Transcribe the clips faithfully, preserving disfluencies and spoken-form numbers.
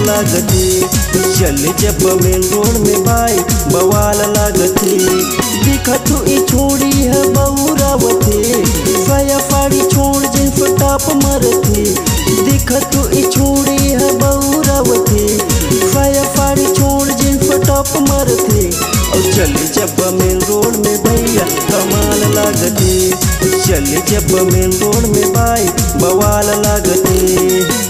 लागथे। चले जब मेन रोड में भाई, बवाल लागथे। दिखत ई छोड़ी ह बउरावथे, साया फाड़ी छोड़ जींस टॉप मरथे। दिखत ई छोड़ी ह बउरावथे, साया फाड़ी छोड़ जींस टॉप मरथे। अउ चले जब मेन रोड में भैया, कमाल लागथे। चले जब मेन रोड में भाई, बवाल लागथे।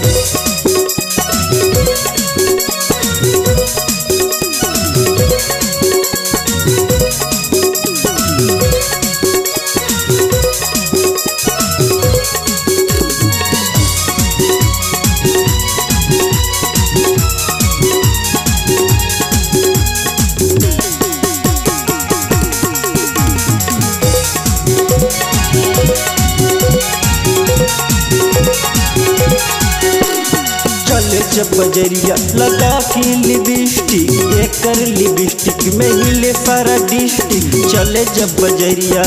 चले जब बजरिया लगा के लिपस्टिक, एकर लिपस्टिक में हिले सारा डिस्ट्रिक्ट। चले जब बजरिया,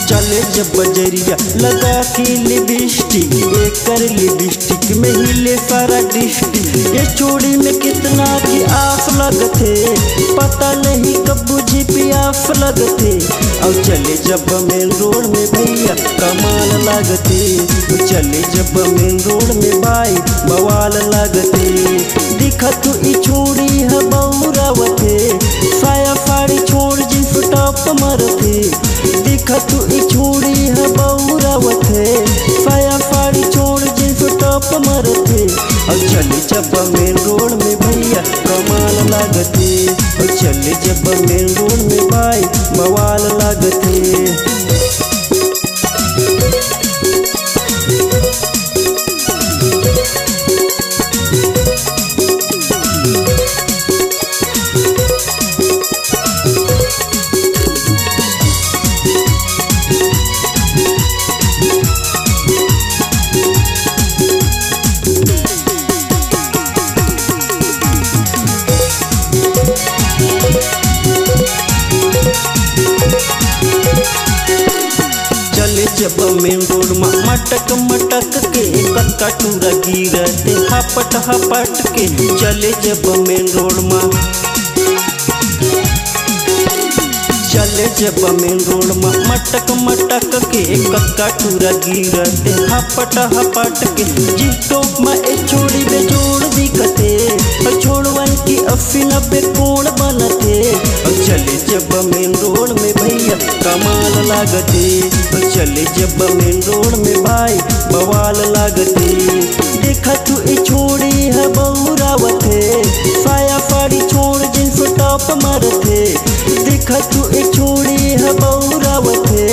चले जब बजरिया लगा के लिपस्टिक, एकर लिपस्टिक में हिले सारा डिस्ट्रिक्ट। ये छोड़ी में कितना की आस लगथे, पता नहीं कब बुझी प्यास लगथे। अउ चले जब मेन रोड में भैया, कमाल लागथे। चले जब मेन रोड में भाई, बवाल लागथे। दिखत ई छोड़ी ह बउरावथे, साया फाड़ी छोड़ जींस टॉप मरथे। दिखत ई छोड़ी ह बउरावथे, साया फाड़ी छोड़ जींस टॉप मरथे। अउ चले जब मेन रोड में भैया, कमाल लागथे। अउ चले जब मेन रोड में भाई, बवाल लागथे। चले जब मेन रोड मा मटक मटक के, कतका टूरा गिरथे हपट हपट के। चले जब मेन रोड मा, चले जब मेन रोड मा मटक मटक के, कतका टूरा गिरथे हपट हपट के। जीटो मा ए छोड़ी बेजोड़ दिखथे, अउ छोड़वन की अस्सी नब्बे कोण बनथे। अउ चले जब मेन रोड में भैया, कमाल लागथे। अउ चले जब मेन रोड में भाई, बवाल लागथे। देखत ई छोड़ी ह बउरावथे, साया फाड़ी छोड़ जींस टॉप मरथे। देखत ई छोड़ी ह बउरावथे,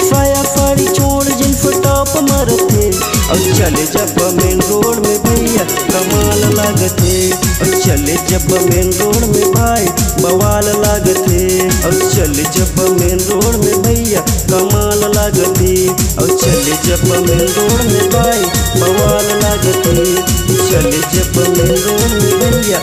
साया फाड़ी छोड़ जींस टॉप मरथे। अउ चले जब मेन रोड में भैया, कमाल लागथे। अउ चले जब मेन रोड में भाई, बवाल लागथे। अउ चले जब मेन रोड में भैया, कमाल लागथे। अउ चले जब मेन रोड में भाई, बवाल लागथे। चले जब मेन रोड में भैया,